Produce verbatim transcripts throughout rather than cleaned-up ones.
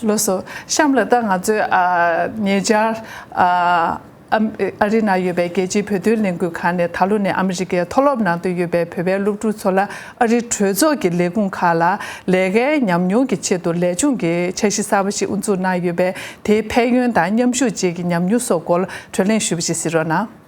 ལགས་སོ། གཤམ་ལ་ད་ང་ཚོས་ཨ་ཉེ་ཆར་ཨ་ཨ་ཨ་རི་ནང་ཡོད་པའི་རྒྱལ་སྤྱིའི་བོད་དོན་ལས་འགུལ་ཁང་ནས་ད་ལོ་ནས་ཨ་མི་རི་ཀའི་མཐོ་སློབ་ནང་དུ་ཡོད་པའི་བོད་པའི་སློབ་ཕྲུག་ཚོ་ལ་ཨ་རིའི་གྲོས་ཚོགས་ཀྱི་ལས་ཁུངས་ཁག་ལ་ལས་ཀའི་ཉམས་མྱོང་གི་ཆེད་དུ་ལས་སྦྱོང་གི་འཆར་གཞི་གསར་པ་ཞིག་དབུ་འཛུགས་གནང་ཡོད་པས། དེའི་ཕན་ཡོན་དང་མཉམ་ཞུགས་བཅས་ཀྱི་ཉམས་མྱོང་སོགས་སྐོར་བགྲོ་གླེང་ཞུས་པ་ཞིག་གཟིགས་རོགས་གནང་།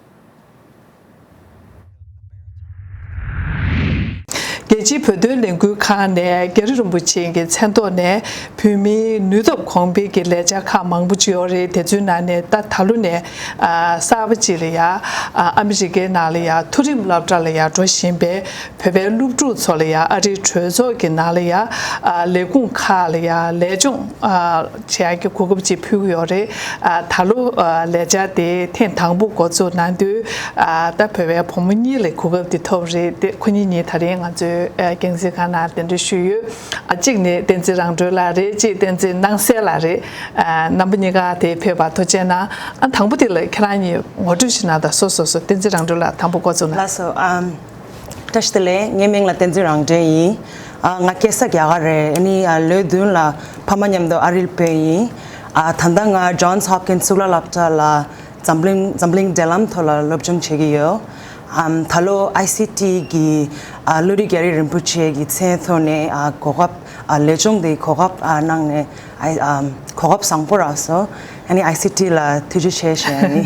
རྒྱལ་སྤྱིའི་བོད་དོན་ལས་འགུལ་ཁང་ནས་རྒྱ་རི་རིན་པོ་ཆེ་གི་མཚན་ཐོག་ནས་བོད་མིའི་ནུས་སྟོབས་གོང་འཕེལ་གྱི་ལས་འཆར་ཁག་མང་པོ་ཅིག་ཡོད་རེད། དེ་ཚོའི་ནང་ནས་ད་ད་ལོ་ནས་ཨ་གསར་པ་ཅིག་ལ་ཡ་ཨ་ཨ་མི་རི་ཀའི་ནང་ལ་ཡ་མཐོ་རིམ་སློབ་གྲྭ་ལ་ཡ་འགྲོ་བཞིན་པའི་བོད་པའི་སློབ་ཕྲུག་ཚོ་ལ་ཡ་ཨ་རིའི་གྲོས་ཚོགས་ཀྱི་ནང་ལ་ཡ་ཨ་ལས་ཁུངས་ཁག་ལ་ཡ་ལས་སྦྱོང་ཨ་བྱེད་ཡག་གི་གོ་སྐབས་ཅིག་ཕུལ་གྱི་ཡོད་རེད། ཨ་ད་ལོ་ཨ་ལས་འཆར་དེ་ཐེངས་དང་པོ་འགོ་འཛུགས་གནང་དུས་ཨ་ད་བོད་པའི་བུ་མོ་གཉིས་ལ་གོ་སྐབས་དེ་ཐོབ་རེད། དེ་ཁོ་གཉིས་གཉིས་ད་རིང་ང་ཚོའི་ཨ་རྒྱང་སྲིང་ཁང་ནང་གདན་འདྲེན་ཞུས་ཡོད། ཨ་གཅིག་ནི་བསྟན་འཛིན་རང་གྲོལ་ལགས་རེད། གཅིག་བསྟན་འཛིན་སྣང་གསལ་ལགས་རེད། ཨ་རྣམ་པ་གཉིས་ཀ་དེ་ཕེབས་པར་ཐུགས་རྗེ་གནང་། ཨ་དང་པོ་དེ་ལ་ཁྱེད་རང་གཉིས་ངོ་སྤྲོད་ཞིག་གནང་དང་། སོ་སོ་སོ། བསྟན་འཛིན་རང་གྲོལ་ལགས་དང་པོ་འགོ་འཛུགས་གནང་། ལགས་སོ། ཨམ། བཀྲ་ཤིས་བདེ་ལེགས། ངའི་མིང་ལ་བསྟན་འཛིན་རང་གྲོལ་ཡིན། ཨ་ང་སྐྱེས་ས་རྒྱ་གར་རེད། ཨ་ནི་ཨ་ལོ་བདུན་ལ་ཕ་མ་མཉམ་དུ་ཨ་རིར་བུད་ཡིན། ཨ་ད་ལྟ་ང་Johns Hopkins་གཙུག་ལག་སློབ་གྲྭ་ལ་འཛམ་གླིང་འཛམ་གླིང་འབྲེལ་ལམ་ཐོག་ལ་སློབ་སྦྱོང་བྱེད་ཀྱི་ཡོད། ཨམ་ད་ལོ་ཨའི་སི་ཊི་གི་ཨ་བློ་གྲོས་རྒྱ་རི་རིན་པོ་ཆེ་གི་མཚན་ཐོག་ནས་ཨ་གོ་སྐབས་ཨ་ལས་སྦྱོང་དེ་གོ་སྐབས་ཨ་གནང་ནས་ཨ་ཨམ་གོ་སྐབས་བཟང་པོ་རག་སོང་། ཨ་ནི་ཨའི་སི་ཊི་ལ་ཐུགས་རྗེ་ཆེ་ཞུ་ཡ་ཡིན།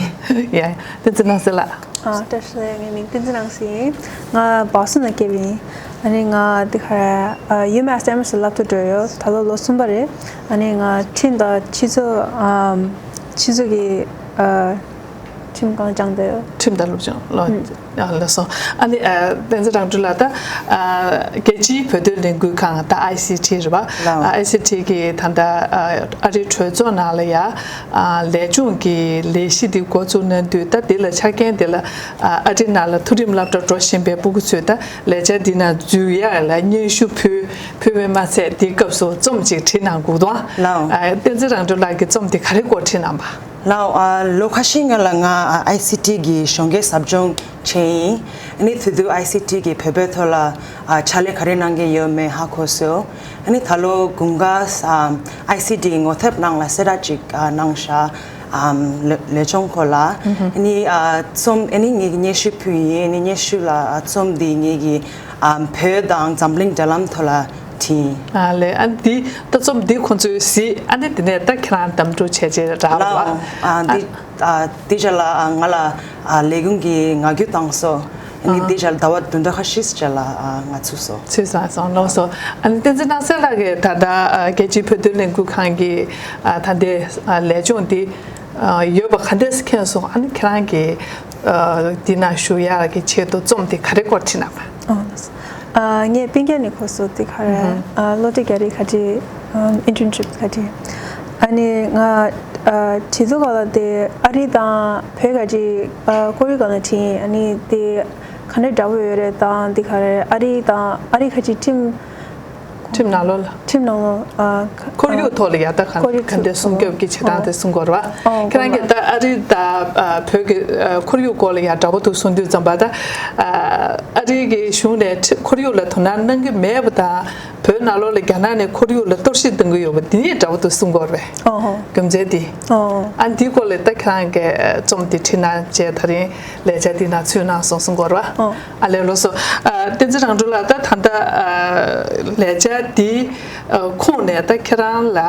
ཡ། བསྟན་འཛིན་སྣང་གསལ་ལགས། ཨ་བཀྲ་ཤིས་བདེ་ལེགས། ངའི་མིང་བསྟན་འཛིན་སྣང་གསལ་ཡིན། ང་བྷོ་སི་ཊོན་ལ་སྐྱེས་པ་ཡིན། ཨ་ནི་ང་འདི་ག་རེ་ཨ་UMass Amherst་ལ་སློབ་གྲྭ་འགྲོ་ཡོད། ད་ལོ་ལོ་གསུམ་པ་རེད། ཨ་ནི་ང་ཁྲིམས་དང་སྤྱི་ཚོགས་ཨམ་སྤྱི་ཚོགས་ཀྱི་ཨ་ཁྲིམས་སྒང་སྦྱངས་བསྡད་ཡོད། ཁྲིམས་དང་སློབ་སྦྱོང་ལོ། ཨ་ལགས་སོ། ཨ་ནི་ཨ་བསྟན་འཛིན་རང་གྲོལ་ལགས། ད་ཨ་རྒྱལ་སྤྱིའི་བོད་དོན་ལས་འགུལ་ཁང་། ད་ཨའི་སི་ཊི་རེད་པ། ལགས། ཨའི་སི་ཊི་གི་ད་ལྟ་ཨ་ཨ་རིའི་གྲོས་ཚོགས་ནང་ལ་ཡ་ཨ་ལས་སྦྱོང་གི་ལས་གཞི་འདི་འགོ་བཙུགས་གནང་དུས། ད་འདི་ལ་ཆ་རྐྱེན་འདི་ལ་ཨ་ཨ་རི་ནང་ལ་མཐོ་རིམ་སློབ་གྲྭ་འགྲོ་བཞིན་པའི་སྤུ་གུ་ཚོས་ད་ལས་འཆར་འདི་ནང་འཛུལ་ཡ་ལ་སྙན་ཞུ་ཕུལ་ཕུལ་བས་མ་ཚད། འདིའི་སྐབས་སུ་རྩོམ་ཅིག་བྲིས་གནང་དགོས་འདུག། ལགས། ཨ་བསྟན་འཛིན་རང་གྲོལ་ལགས་ཀྱིས་རྩོམ་འདི་ག་རེ་སྐོར་བྲིས་གནང་པ། ལགས། ཨ་ལོ་ཁ་ཤས་སྔོན་ལ་ང་ཨ་ཨའི་སི་ཊི་གི་གཞོན་སྐྱེས་ཟབ་སྦྱོང་བྱས་ཡིན། ཨ་ནི་དེ་དུས་ཨའི་སི་ཊི་གིས་བོད་པའི་ཐོག་ལ་ཨ་ཕྱག་ལས་ག་རེ་གནང་གི་ཡོད་མེད་ཧ་གོ་སོང་། ཨ་ནི་ད་ལོ་དགུན་ཁ་ཨ་ཨའི་སི་ཊི་ངོ་དེབ་ནང་ལ་གསལ་བསྒྲགས་ཅིག་ཨ་གནང་ཤག། ཨམ་ལས་ལས་སྦྱོང་སྐོར་ལ། ཨ་ནི་ཨ་རྩོམ་ཨ་ནི་ངས་སྙན་ཞུ་ཕུལ་ཡིན། ཨ་ནི་སྙན་ཞུ་ལ་ཨ་རྩོམ་འདི་ངས་ཀྱིས་ཨམ་བོད་དང་འཛམ་གླིང་འབྲེལ་ལམ་ཐོག་ལ་བྲིས། ཨ་ལས། ཨ་འདི་ད་རྩོམ་འདི་ཁོང་ཚོས་གཟིགས། ཨ་ནི་དེ་ནས་ད་ཁྱེད་རང་གདམ་འཕྲོ་བྱས་རྗེས་རག་ལ་བ། ལགས། ཨ་འདི་ཨ་འདི་རྗེས་ལ་ཨ་ང་ལ་ཨ་ལས་ཁུངས་ཀྱིས་ངག་རྒྱུན་བཏང་སོང་། ཨ་ནི་ཨ་འདི་རྗེས་ལ་ཟླ་བ་བདུན་ཕྲག་ཁ་ཤས་རྗེས་ལ་ཨ་ང་ཚུགས་སོང་། ཚུགས་སོང་། སོང་ལགས་སོ། ཨ་ནི་བསྟན་འཛིན་སྣང་གསལ་ལགས་ཀྱིས་ད་ལྟ་ཨ་རྒྱལ་སྤྱིའི་བོད་དོན་ལས་འགུལ་ཁང་གི་ཨ་ད་ལྟའི་ཨ་ལས་སྦྱོང་འདི་ཨ་ཡོད་པ་ག་འདྲས་མཁྱེན་སོང་། ཨ་ནི་ཁྱེད་རང་གིས་ཨ་འདི་ནང་ཞུགས་ཡག་གི་ཆེད་དུ་རྩོམ་དེ་ག་རེ་སྐོར་བྲིས་གནང་བ། ཨ་ངས་སྤུན་ཀྱག་ནས་གོ་སོང་། དེ་ག་རེ་ཨ་བློ་གྲོས་རྒྱ་རི་ག་འདྲས་ཨམ་ཨིན་ཊརན་ཤིབ་ག་འདྲས། ཨ་ནི་ང་ཨ་བྲིས་ཚུལ་སྐོར་ལ་དེ་ཨ་རི་དང་བོད་ག་འདྲས་ཨ་ཁོར་ཡུག་སྒང་ལ་བྲིས་ཡིན། ཨ་ནི་དེ་ག་འདྲས་འདྲ་པོ་ཡོད་རེད། དང་དེ་ག་རེ་ཨ་རི་དང་ཨ་རི་ག་འདྲས་ཁྲིམས། ཁྲིམས་ནང་ལོགས་ལ། ཁྲིམས་ནང་ལོགས་ཨ་ཁ་ཁོར་ཡུག་ཐོག་ལ་ཡ་ད་ག་ཁོར་ཡུག་ག་འདྲས་ཐོག་སྲུང་སྐྱོབ་ཀྱི་བྱེད་སྟངས་དེ་གསུང་གི་ཡོད་རེད་བ། ཨོ་ཁྱེད་རང་གིས་ད་ཨ་རི་དང་ཨ་བོད་ཀྱི་ཨ་ཁོར་ཡུག་སྐོར་ལ་ཡ་འདྲ་པོ་འདུག་གསུང་དུས་ཙམ་པ། ད་ཨ་ཨ་རི་གི་གཞུང་ནས་ཁྲི་ཁོར་ཡུག་ལ་དོ་སྣང་གནང་གི་མེད་པ་དང་། བོད་ནང་ལོགས་ལ་རྒྱ་ནག་ནས་ཁོར་ཡུག་ལ་གཏོར་བཤིག་གཏོང་གི་ཡོད་པ་འདི་གཉིས་འདྲ་པོ་འདུག་གསུང་གི་ཡོད་རེད་བ། ཨོ་ཧོ། རྒྱུ་མཚན་དེ། ཨོ། ཨ་འདིའི་སྐོར་ལ་ད་ཁྱེད་རང་གིས་རྩོམ་དེ་བྲིས་གནང་བྱས་ད་རིང་ལས་འཆར་འདི་ནང་ཚུད་གནང་སོང་གསུང་གི་ཡོད་རེད་བ། ཨོ། ཨ་ལས་ལགས་སོ། ཨ་བསྟན་འཛིན་རང་གྲོལ་ལགས། ད་ད་ལྟ་ཨ་ལས་འཆར་འདི་ཨ་ཁོངས་ནས་ད་ཁྱེད་རང་ལ་ཨ་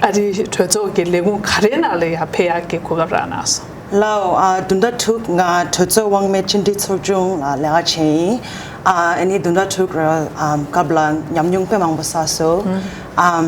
ཨ་རིའི་གྲོས་ཚོགས་ཀྱི་ལས་ཁུངས་ག་རེའི་ནང་ལ་ཡང་ཕེབས་ཡག་གི་གོ་སྐབས་རག་གནང་སོང་། ལགས་འོ། ཨ་བདུན་ཕྲག་དྲུག་ང་གྲོས་ཚོགས་དབང་མེད་ཕྱི་འབྲེལ་ཚོགས་ཆུང་ལ་ལས་ཀ་བྱས་ཡིན། ཨ་ཨ་ནི་བདུན་ཕྲག་དྲུག་རེ་ཨམ་སྐབས་ལ་ཉམས་མྱོང་དཔེ་མང་པོ་བསགས་སོང་། ཨམ་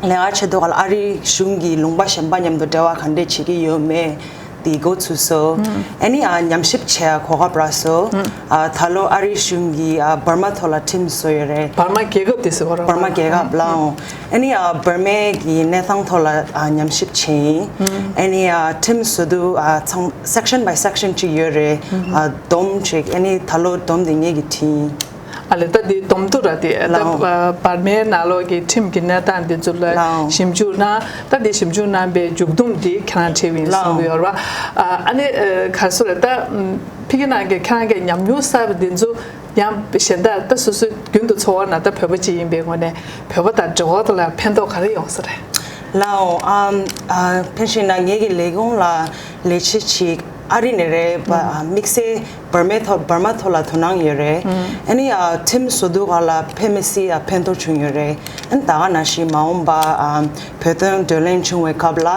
ལས་ཀ་བྱེད་དུས་སྐབས་ལ་ཨ་རིའི་གཞུང་གི་ལུང་པ་གཞན་པ་མཉམ་དུ་འབྲེལ་བ་ག་འདྲས་བྱེད་ཀྱི་ཡོད་མེད་དེ་འགོ་ཚུགས་སོང་། ཨ་ནི་ཨ་ཉམས་ཞིབ་བྱེད་གོ་སྐབས་རག་སོང་། ཨ་ད་ལོ་ཨ་རིའི་གཞུང་གིས་ཨ་འབར་མ་ཐོག་ལ་ཁྲིམས་བཟོས་ཡོད་རེད། འབར་མ་རྒྱལ་ཁབ་དེ་ཟེར་བ་རེད། འབར་མ་རྒྱལ་ཁབ་ལགས་འོ། ཨ་ནི་ཨ་འབར་མའི་གི་གནས་སྟངས་ཐོག་ལ་ཨ་ཉམས་ཞིབ་བྱས་ཡིན། ཨ་ནི་ཨ་ཁྲིམས་བཟོ་དུས་ཨ་ཚང་section by section་ཅིག་ཡོད་རེད། ཨ་སྡོམ་ཅིག་ཨ་ནི་ད་ལོ་སྡོམ་དེ་ངེད་ཀྱིས་བྲིས་ཡིན། ཨ་ལས། ད་འདི་སྡོམ་ཐོ་ར་དེ་ད་ལགས་འོ། ཨ་འབར་མའི་ནང་ལོགས་ཀྱི་ཁྲིམས་ཀྱི་གནས་སྟངས་འདི་ཚོ་ལ་ལགས་འོ། ཞིབ་འཇུག་གནང་། ད་འདི་ཞིབ་འཇུག་གནང་པའི་མཇུག་སྡོམ་འདི་ཁྱེད་རང་ཁྲིད་པ་ཡིན་གསུང་གི་ཡོད་རེད་བ། ཨ་ཨ་ནི་ཨ་ག་རེ་ཟེར་རེད། ད་ཕ་གི་ནང་གི་ཁྱེད་རང་གི་ཉམས་མྱོང་བསགས་པ་འདི་ཚོ། ཡང་གཞན་དག་ད་སོ་སོའི་རྒྱུན་དུ་འཚོ་བ་ནང་ད་བོད་པ་ཅིག་ཡིན་པའི་ངོས་ནས་བོད་པ་དང་འབྲེལ་བ་དེ་ལ་ཕན་ཐོགས་ག་རེ་ཡོང་ས་རེད། ལའོ། ཨམ། ཨ། ཕན་ཤེས་ན་ངེད་ཀྱི་ལས་ཁུངས་ལ་ལས་བྱེད་ཅིག་ཨ་རི་ནས་རེད་པ། ཨ། དམིགས་བསལ་འབར་མའི་ཐོག་འབར་མ་ཐོག་ལ་དོ་སྣང་ཡོད་རེད། ཨ་ནི་ཨ་ཁྲིམས་བཟོ་དུས་སྒང་ལ་དཔེ་མི་སྲིད་ཨ་ཕན་ཐོགས་བྱུང་ཡོད་རེད། ཨ་ནི་ད་ག་ནང་བཞིན་མ་འོངས་པ་ཨ་བོད་དོན་བགྲོ་གླེང་བྱུང་བའི་སྐབས་ལ་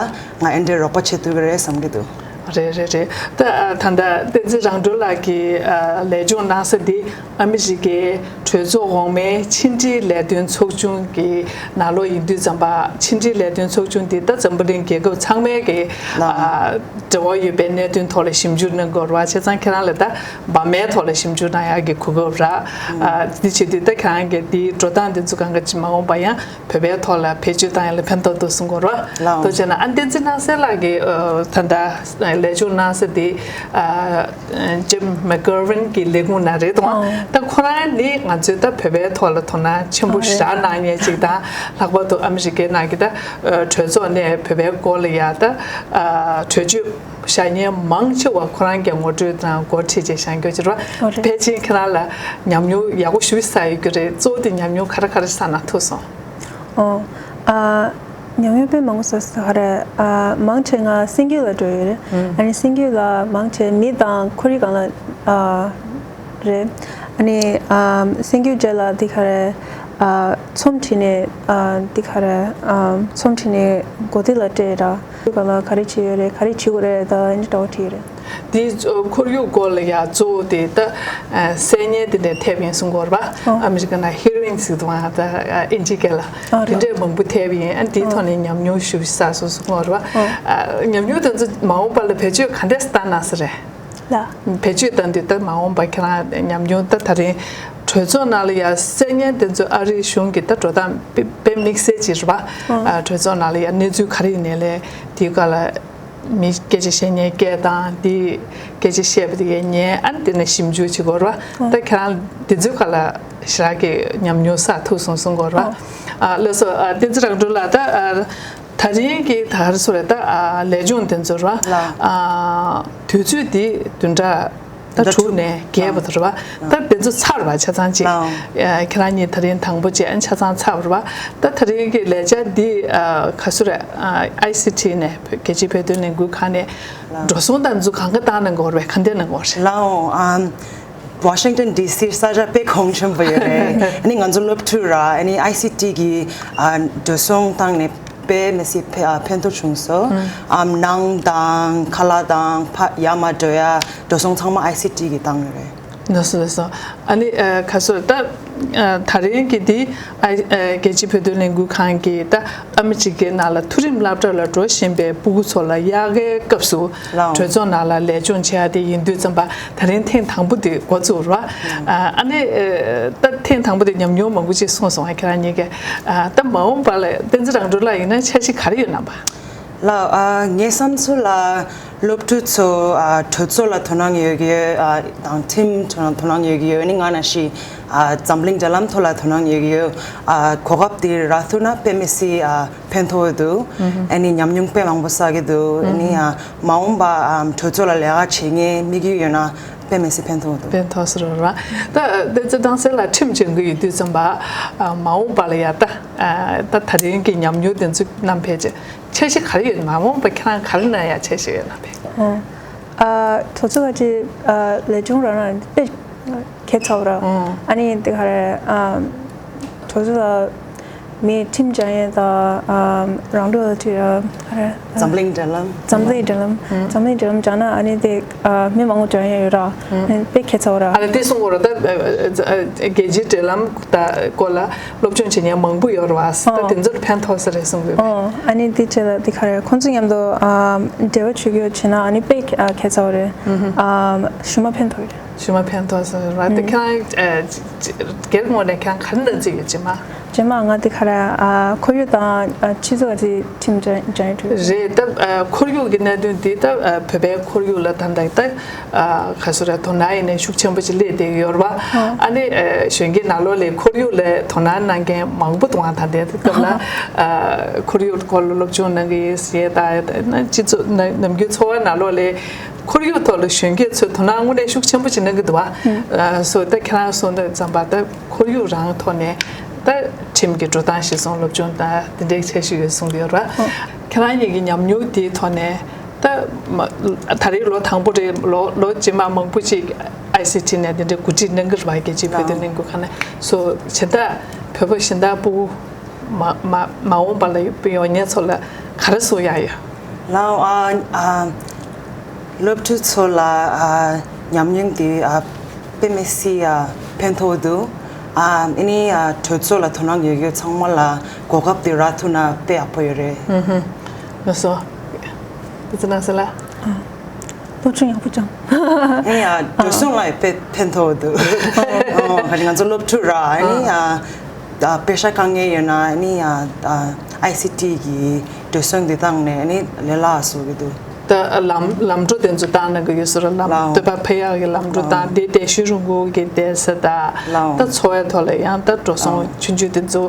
ང་ཨེ་འདྲའི་རོགས་པ་བྱེད་ཐུབ་ཀྱི་རེད་བསམ་གྱི་འདུག་རེད་རེད་རེད། ད་ད་ལྟ་བསྟན་འཛིན་རང་གྲོལ་ལགས་ཀྱིས་ཨ་ལས་སྦྱོང་གནང་ས་འདི་ཨ་མི་རི་ཀའི་གྲོས་ཚོགས་འོག་མའི་ཕྱི་འབྲེལ་ལས་དོན་ཚོགས་ཆུང་གི་ནང་ལོགས་ཡིན་དུས་ཙམ་པ། ཕྱི་འབྲེལ་ལས་དོན་ཚོགས་ཆུང་འདི་ད་འཛམ་བུ་གླིང་རྒྱལ་ཁབ་ཚང་མའི་གི་ལགས། ཨ་འབྲེལ་བ་ཡོད་པའི་གནད་དོན་ཐོག་ལ་ཞིབ་འཇུག་གནང་དགོས་རེད་བ། བྱས་ཙང་ཁྱེད་རང་ལ་ད་འབར་མའི་ཐོག་ལ་ཞིབ་འཇུག་གནང་ཡག་གི་གོ་སྐབས་རག་ཨ་འདི་བྱེད་དུས་ད་ཁྱེད་རང་གི་འདིའི་འགྲོ་སྟངས་འདི་ཚོ་གང་ག་ཅིག་མ་འོངས་པ་ཡང་བོད་པའི་ཐོག་ལ་བེད་སྤྱོད་བཏང་ཡག་ལ་ཕན་ཐོགས་འདུག་གསུང་གི་ཡོད་རེད་བ། ལགས། ཐུགས་རྗེ་གནང་། ཨ་བསྟན་འཛིན་སྣང་གསལ་ལགས་ཀྱིས་ཨ་ད་ལྟ་ལས་སྦྱོང་གནང་ས་འདི་ཨ་ཇིམ་མེག་གྷར་ཝིན་གྱི་ལས་ཁུངས་ནང་རེད་དང་། ཨོ། ད་ཁོ་རང་ནི་ང་ཚོའི་ད་བོད་པའི་ཐོག་ལ་དོ་སྣང་ཆེན་པོ་ཞེ་དྲག་གནང་མཁན་ཅིག་དང་། ལྷག་པར་དུ་ཨ་མི་རི་ཀའི་ནང་གི་ད་ཨ་གྲོས་ཚོགས་ནས་བོད་པའི་སྐོར་ལ་ཡ་ད་ཨ་གྲོས་ཆོད་བཞག་མཁན་མང་ཆེ་བ་ཁོ་རང་གིས་ངོ་སྤྲོད་དང་འགོ་ཁྲིད་བྱས་བཞག་རྒྱུ་ཅིག་རེད་བ། ཨོ་རེད། ཕལ་ཆེར་ཁྱེད་རང་ལ་ཉམས་མྱོང་ཡག་པོ་ཞེ་པོ་བསགས་ཡོད་རྒྱུ་རེད། གཙོ་བོ་དེ་ཉམས་མྱོང་ག་རེ་ག་རེ་བསགས་གནང་ཐུབ་སོང་། ཨོ། ཨ། ཉམས་མྱོང་དཔེ་མང་པོ་བསགས་སོང་། ག་རེ། ཨ། མང་ཆེ་ང་སེམས་རྒྱུད་ལ་འགྲོ་ཡོད་རེད། ཨ་ནི་སེམས་རྒྱུད་ལ་མང་ཆེ་མི་དང་ཁོར་ཡུག་སྒང་ལ་ཨ་རེད། ཨ་ནི་ཨ་སེམས་རྒྱུད་རྗེས་ལ་འདི་ག་རེ། ཨ། ཚོམས་བྲིས་ནས་ཨ་འདི་ག་རེ། ཨ། ཚོམས་བྲིས་ནས་མགོ་ཐོག་ལ་སྤྲད་ར། ཁོར་ཡུག་སྒང་ལ་ག་རེ་བྱེད་ཡོད་རེད། ག་རེ་བྱེད་དགོས་རེད། ད་ཨ་ནི་འདྲ་བོ་བྲིས་ཡོད་རེད། དེའི་ཁོར་ཡུག་སྐོར་ལ་ཡ་གཙོ་བོ་དེ་ད་གསར་རྙིང་དེ་འདྲ་ཐེབས་ཡིན་གསུང་གི་ཡོད་རེད་པ། ཨོ། ཨ་མི་རི་ཀ་ནང་ཧེ་རོ་ཨིན་ཟེར་གི་འདུག་ཨ། ད་ཨིན་ཇི་སྐད་ལ། ཨོ་དེ་རེད། འདྲའི་མང་པོ་ཐེབས་ཡིན། ཨ་དེའི་ཨོ་ཐོག་ནས་ཉམས་མྱོང་ཞེ་པོ་བསགས་སོང་གསུང་གི་ཡོད་རེད་པ། ཨོ། ཨ་ཉམས་མྱོང་དེ་ཚོ་མ་འོངས་པ་ལ་བེད་སྤྱོད་ག་འདྲས་བཏང་གནང་ས་རེད། ལགས། བེད་སྤྱོད་བཏང་དུས་ད་མ་འོངས་པ་ཁྱེད་རང་ཉམས་མྱོང་ད་ད་རིང་གྲོས་ཚོགས་ནང་ལ་ཡ་གསར་རྙིང་དེ་ཚོ་ཨ་རིའི་གཞུང་གི་ད་འགྲོ་སྟངས་དཔེ་དཔེ་དམིགས་བསལ་ཅིག་རེད་པ། ཨོ། ཨ་གྲོས་ཚོགས་ནང་ལ་ཡ་གནས་ཚུལ་ག་རེ་ཡིན་ནའི་ལས་དེའི་སྐོར་ལ། མི་སྐད་ཆ་བཤད་མཁན་སྐད་དང་། འདི་སྐད་ཆ་བཤད་པ་དེ་གའི་ཉན། ཨ་ནི་དེ་ནས་ཞིབ་འཇུག་བྱེད་དགོས་རེད་པ། ཨོ། ད་ཁྱེད་རང་དེ་ཚོའི་སྐོར་ལ་ཞེ་དྲག་གི་ཉམས་མྱོང་བསགས་ཐུབ་སོང་གསུང་གི་ཡོད་རེད་པ། ཨོ། ཨ་ལགས་སོ། ཨ་བསྟན་འཛིན་རང་གྲོལ་ལགས། ད་ཨ་ད་རིང་གི་ད་ག་རེ་ཟེར་རེད། ད་ཨ་ལས་སྦྱོང་དེ་ཚོ་རེད་པ། ལགས། ཨ་དུས་ཚོད་དེ་བདུན་ཕྲག་ད་ཟླ་དྲུག་དྲུག་ནས་བརྒྱད་བར་དུ་རེད་པ། ཨ་ད་དེ་ཚོ་ཚར་བ་ཆ་ཚང་ཅིག་ཨ་ཁྱེད་རང་གཉིས་ད་རིང་དང་པོ་བྱས། ཨ་ཆ་ཚང་ཚར་བ་རེད་པ། ད་ད་རིང་གི་ལས་བྱ་འདི་ཨ་ག་ཚོད་རེད། ཨ་ཨའི་སི་ཊི་ནས། རྒྱལ་སྤྱིའི་བོད་དོན་ལས་འགུལ་ཁང་ནས་འགྲོ་སོང་དང་འཛུགས་གང་ག་བཏང་གནང་གི་ཡོད་རེད་པས། ག་འདྲས་གནང་གི་ཡོད་རེད། ལགས་འོང་། ཨམ། ཝ་ཤིང་ཊོན་ཌི་སི་ས་ཆ་དཔེ་གོང་ཆེན་པོ་ཡོད་རེད། ཨ་ནི་ང་ཚོ་སློབ་ཕྲུག་ར། ཨ་ནི་ཨའི་སི་ཊི་གི་ཨ་འགྲོ་སོང་བཏང་ནས་དཔེ་མི་སྲིད་ཕན་ཨ་ཕན་ཐོགས་བྱུང་སོང་། ཨམ། ནང་དང་ཁ་ལག་དང་ཕ་ཡར་མར་འགྲོ་ཡ་འགྲོ་སོང་ཚང་མ་ཨའི་སི་ཊི་གིས་བཏང་ཡོད་རེད། ལགས་སོ་ལགས་སོ། ཨ་ནི་ཨ་ག་ཚོད་ད་ཨ་ད་རིང་གི་འདི་ཨ་ཨ་རྒྱལ་སྤྱིའི་བོད་དོན་ལས་འགུལ་ཁང་གིས་ད་ཨ་མི་རི་ཀའི་ནང་ལ་མཐོ་རིམ་སློབ་གྲྭ་ལ་འགྲོ་བཞིན་པའི་སྤུ་གུ་ཚོ་ལ་དབྱར་ཁའི་སྐབས་སུ། ལགས་འོང་། གྲོས་ཚོགས་ནང་ལ་ལས་སྦྱོང་བྱེད་ཡ་དེ་ཡིན་དུས་ཙམ་པ་ད་རིང་ཐེངས་དང་པོ་དེ་འགོ་བཙུགས་རེད་པ། ཨ་ཨ་ནི་ཨ་ད་ཐེངས་དང་པོ་དེ་ཉམས་མྱོང་མང་པོ་ཅིག་གསུངས་སོང་ཨ། ཁྱེད་རང་གཉིས་ཀས། ཨ་ད་མ་འོངས་པ་ལ་བསྟན་འཛིན་རང་གྲོལ་ལགས་ཡིན་ན་འཆར་གཞི་ག་རེ་ཡོད་ན་པ། ལགས། ཨ་ངའི་བསམ་ཚུལ་ལ་སློབ་ཕྲུག་ཚོ་ཨ་གྲོས་ཚོགས་ལ་དོ་སྣང་ཡོད་ཀྱི་ཡོད། ཨ་དང་ཁྲིམས་ཁྲིམས་ལ་དོ་སྣང་ཡོད་ཀྱི་ཡོད། ཨ་ནི་ང་ནང་བཞིན་ཨ་འཛམ་གླིང་འབྲེལ་ལམ་ཐོག་ལ་དོ་སྣང་ཡོད་ཀྱི་ཡོད། ཨ་གོ་སྐབས་དེ་རག་ཐུབ་ན་དཔེ་མི་སྲིད་ཨ་ཕན་ཐོགས་འདུག་ཨ་ནི་ཉམས་མྱོང་དཔེ་མང་པོ་བསགས་ཀྱི་འདུག་ཨ་ནི་ཨ་མ་འོངས་པ་ཨ་གྲོས་ཚོགས་ལ་ལས་ཀ་བྱེད་མཁན་དམིགས་ཡུལ་ཡོད་ན་དཔེ་མི་སྲིད་ཕན་ཐོགས་འདུག་ཕན་ཐོགས་སུ་རོལ་བ། ད་བསྟན་འཛིན་སྣང་གསལ་ལགས་ཁྲིམས་སྦྱོང་གི་ཡོད་དུས་ཙམ་པ་ཨ་མ་འོངས་པ་ལ་ཡ་ད་ཨ་ད་ད་རིང་གི་ཉམས་མྱོང་དེ་ཚོ་བསྣམས་ཕེབས་རྗེས། འཆར་གཞི་ག་རེ་ཡོད། མ་འོངས་པ་ཁྱེད་རང་ག་རེ་གནང་ཡག་འཆར་གཞི་ཡོད་ན་པས། ཨོ། ཨ་གྲོས་ཚོགས་ཀྱི་ཨ་ལས་སྦྱོང་རང་རང་དཔེ་ཁྱད་མཚར་ར། ཨོ། ཨ་ནི་དེ་ག་རེ་ཨ་གྲོས་ཚོགས་ལ་མི་ཁྲིམས་སྦྱང་ཡས་དང་ཨ་རང་ལུགས་ལ་ཁྲིམས་ཨ་ག་རེ་ཨ་འཛམ་གླིང་འབྲེལ་ལམ། འཛམ་གླིང་འབྲེལ་ལམ། ཨོ། འཛམ་གླིང་འབྲེལ་ལམ་སྦྱང་ན་ཨ་ནི་དེ་ཨ་མི་མང་པོ་སྦྱང་ཡས་ཡོད་ར། ཨོ། ཨ་ནི་དཔེ་ཁྱད་མཚར་ར། ཨ་ལས་དེ་གསུང་གོ་ར་ད་ཨ་ཨ་རྒྱལ་སྤྱིའི་འབྲེལ་ལམ་ད་སྐོར་ལ། སློབ་སྦྱོང་བྱེད་མཁན་མང་པོ་ཡོད་རེད་བ། ད་དེ་ཚོར་ཕན་ཐོགས་ས་རེད་གསུང་གི་ཡོད། ཨོ། ཨ་ནི་དེ་བྱས་ལ་དེ་ག་རེ་ཁོང་ཚོ་མཉམ་དུ་ཨ་འབྲེལ་བ་བྱེད་རྒྱུ་བྱས་ན་ཨ་ནི་དཔེ་ཨ་ཁྱད་མཚར་རེད། ཨ་ཞུ་མ་ཕན་ཐོགས་རེད། ཞུ་མ་ཕན་ཐོགས་ས་རེད་བ། དེ་ཁྱེད་རང་སྒེར་ངོས་ནས་ཁྱེད་རང་ག་རེ་གནང་རྩིས་ཡོད་རྗེས་མ། རྗེས་མ་ང་དེ་ག་རེ་ཨ་ཁོར་ཡུག་དང་ཨ་སྤྱི་ཚོགས་ཀྱི་ཁྲིམས་སྦྱང་ཡས་འགྲོ་རེད། ད་ཨ་ཁོར་ཡུག་གི་གནད་དོན་འདི་ད་ཨ་བོད་པའི་ཁོར་ཡུག་ལ་ད་ལྟ་ད། ཨ་ག་ཚོད་རེད། དོ་སྣང་ཡིན་ནའི་ཤུགས་ཆེན་པོ་ཅིག་སླེབས་བསྡད་ཡོད་རེད་བ། ཨ་ནི་ཨ་གཞོན་སྐྱེས་ནང་ལོགས་ལ་ཁོར་ཡུག་ལ་དོ་སྣང་གནང་མཁན་མང་པོ་འདུག་ཨ་ད་ལྟའི་སྐབས་ལ་ཨ་ཁོར་ཡུག་སྐོར་ལ་སློབ་སྦྱོང་གནང་གི་ཡོད་ཟེར་ད་ན་སྤྱི་ཚོགས་ན་ནམ་རྒྱུན་འཚོ་བ་ནང་ལོགས་ལ་ ཁོར་ཡུག་ཐོག་ལ་གཞོན་སྐྱེས་ཚོས་དོ་སྣང་དངོས་གནས་ཤུགས་ཆེན་པོ་ཅིག་གནང་གི་འདུག་བ། ཨ་སོ་ད་ཁྱེད་རང་གསུངས་དོན་ཙམ་པ་ད་ཁོར་ཡུག་རང་ཐོག་ནས་ད་ཁྲིམས་ཀྱི་འགྲོ་སྟངས་གཞིར་བཟུང་སློབ་སྦྱོང་དང་དེ་འདྲའི་འཆར་གཞི་ཡོད་གསུངས་ཡོད་ར། ཁྱེད་རང་ཉིད་ཀྱི་ཉམས་མྱོང་དེའི་ཐོག་ནས་ད་མ་ད་རེས་ལོ་དང་པོ་རེད། ལོ་ལོ་རྗེས་མ་མང་པོ་ཅིག་ཨའི་སི་ཊི་ནས་དེ་འདྲའི་གོ་སྒྲིག་གནང་གི་རེད་བ། རྒྱལ་སྤྱིའི་བོད་དོན་ལས་འགུལ་ཁང་ནས་སོ་གཞན་དག་བོད་པ་གཞན་དག་ཕྲུ་གུ་མ་མ་མ་འོངས་པ་ལ་ཡོང་མཁན་ཚོ་ལ་ག་རེ་གསུང་ཡག་ཡོད། ལའོ། ཨ་ཨ་སློབ་ཕྲུག་ཚོ་ལ་ཨ་ཉམས་མྱོང་དེ་ཨ་དཔེ་མི་སྲིད་ཨ་ཕན་ཐོགས་འདུག་ཨ་ཨ་ནི་ཨ་གྲོས་ཚོགས་ལ་དོ་སྣང་ཡོད་ཡོད་ཚང་མ་ལ་གོ་སྐབས་དེ་རག་ཐུབ་ན་དཔེ་ཡག་པོ་ཡོད་རེད། ཨུ་ཧུ། ལགས་སོ། དེ་ཚོ་ནང་སེ་ལ། སློབ་ཆུང་ཡག་པོ་ཅང་། ཨ་ནི་ཨ་འགྲོ་སོང་ལ་དཔེ་ཕན་ཐོགས་འདུག་ཨོ་ང་ཚོ་སློབ་ཕྲུག་ར་ཨ་ནི་ཨ་ཨ་དཔེ་ཤ་དཀའ་ངལ་ཡོད་ན་ཨ་ནི་ཨ་ཨ་ཨའི་སི་ཊི་གི་འགྲོ་སོང་དེ་བཏང་ནས་ཨ་ནི་ལས་སླ་བཟོ་གི་འདུག་ད་ལམ་ལམ་འགྲོ་དེ་ཚོ་བཏང་གནང་གི་ཡོད་ས་རེད། ལམ་ལའོ། སྟོད་པ་ཕེབས་ཡག་གི་ལམ་འགྲོ་ལའོ། དང་དེ་དེ་ཤུལ་རུང་གུ་གི་བསྡད་ས་དང་ལའོ། ད་འཚོ་བའི་ཐོག་ལ་ཡང་ད་འགྲོ་སོང་ལའོ། ཆུང་ཆུང་དེ་ཚོ་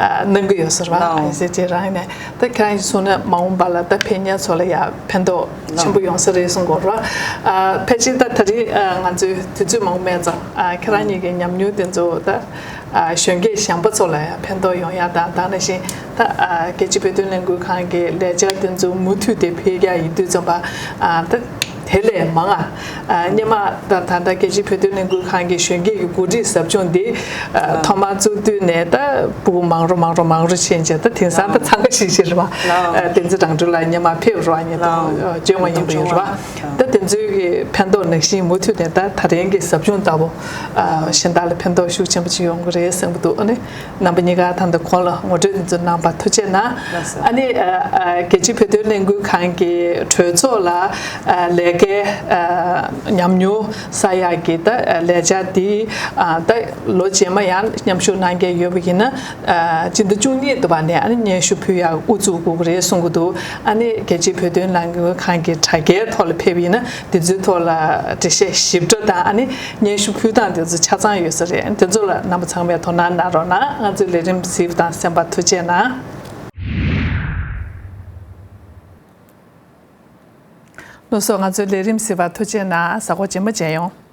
ཨ་གནང་གི་ཡོད་ས་རེད་བ། ལའོ། ཨའི་སི་ཊི་རང་ནས་ད་ཁྱེད་རང་གིས་གསུངས་ན་མ་འོངས་པ་ལ་ད་ཕེབས་མཁན་ཚོ་ལ་ཡང་ཕན་ཐོགས་ཆེན་པོ་ཡོང་ས་རེད་གསུང་གི་ཡོད་རེད་བ། ཨ་ཕལ་ཆེར་ད་ད་རེས་ཨ་ང་ཚོའི་དུས་ཚོད་མང་པོ་མེད་ཙང་ཨ་ཁྱེད་རང་ཉིད་ཀྱི་ཉམས་མྱོང་དེ་ཚོ་ད་ཨ་གཞོན་སྐྱེས་གཞན་པ་ཚོ་ལ་ཡང་ཕན་ཐོགས་ཡོང་ཡག་དང་། དེ་ནང་བཞིན་ད་ཨ་རྒྱལ་སྤྱིའི་བོད་དོན་ལས་འགུལ་ཁང་གི་ལས་འཆར་དེ་ཚོ་མུ་མཐུད་དེ་འཕེལ་རྒྱས་ཡོང་དུས་ཙམ་པ་ཨ་ད་དེ་ལས་མང་ང་ཨ་སྔོན་མ་ད་ད་ལྟ་རྒྱལ་སྤྱིའི་བོད་དོན་ལས་འགུལ་ཁང་གི་གཞོན་སྐྱེས་ཀྱི་འགོ་ཁྲིད་ཟབ་སྦྱོང་འདི་ཨ་ཐོག་མར་བཙུགས་དུས་ནས་ད་ཕྲུ་གུ་མང་རུ་མང་རུ་མང་རུ་ཕྱིན་བྱས་ད་དེང་སང་ད་འཚང་ཁ་ཤིག་ཤིག་རེད་བ། ཨ་བསྟན་འཛིན་རང་གྲོལ་ལགས་སྔོན་མ་ཕེབས་རོགས་ཨ་ནི་ད་བྱོན་པ་ཡིན་པ་ཡིན་རེད་བ། ད་དེ་ཚོའི་གི་ཕན་ཐོགས་ནང་བཞིན་མུ་མཐུད་ནས་ད་ད་རིང་གི་ཟབ་སྦྱོང་ལྟ་བུ་ཨ་གཞན་དག་ལ་ཕན་ཐོགས་ཤུགས་ཆེན་པོ་ཅིག་ཡོང་གི་རེད་བསམ་གྱི་འདུག་ཨ་ནི་རྣམ་པ་གཉིས་ཀ་ད་ལྟ་གོང་ལ་ངོ་སྤྲོད་དེ་ཚོ་གནང་བར་ཐུགས་རྗེ་གནང་། ལགས་སོ། ཨ་ནི་ཨ་ཨ་རྒྱལ་སྤྱིའི་བོད་དོན་ལས་འགུལ་ཁང་གི་གྲོས་ཚོགས་ལ་ཨ་ལས་ཀའི་ཨ་ཉམས་མྱོང་བསགས་ཡག་གི་ད་ཨ་ལས་འཆར་འདི་ཨ་ད་ལོ་རྗེས་མ་ཡང་མཉམ་ཞུགས་གནང་མཁན་ཡོད་པ་ཡིན་ན་ཨ་སྤྱི་ཟླ་བཅུ་གཉིས་དུ་བ་ནས་ཨ་ནི་སྙན་ཞུ་ཕུལ་ཡག་དབུ་བཙུགས་དགོས་ཀྱི་རེད་གསུང་གི་འདུག་ཨ་ནི་རྒྱལ་སྤྱིའི་བོད་དོན་ལས་འགུལ་ཁང་གི་དྲ་རྒྱའི་ཐོག་ལ་ཕེབས་པ་ཡིན་ན་དེ་ཚོའི་ཐོག་ལ་འགྲེལ་བཤད་ཞིབ་ཕྲ་དང་ཨ་ནི་སྙན་ཞུ་ཕུལ་སྟངས་དེ་ཚོ་ཆ་ཚང་ཡོད་ས་རེད། དེ་ཚོ་ལ་རྣམ་པ་ཚང་མས་དོ་སྣང་གནང་རོགས་གནང་། ང་ཚོའི་ལས་རིམ་གཟིགས་པ་དང་གསན་པར་ཐུགས་རྗེ་གནང་། ལགས་སོ། ང་ཚོའི་ལས་རིམ་གཟིགས་པར་ཐུགས་རྗེ་གནང་། གཟའ་འཁོར་རྗེས་མ་མཇལ་ཡོང་།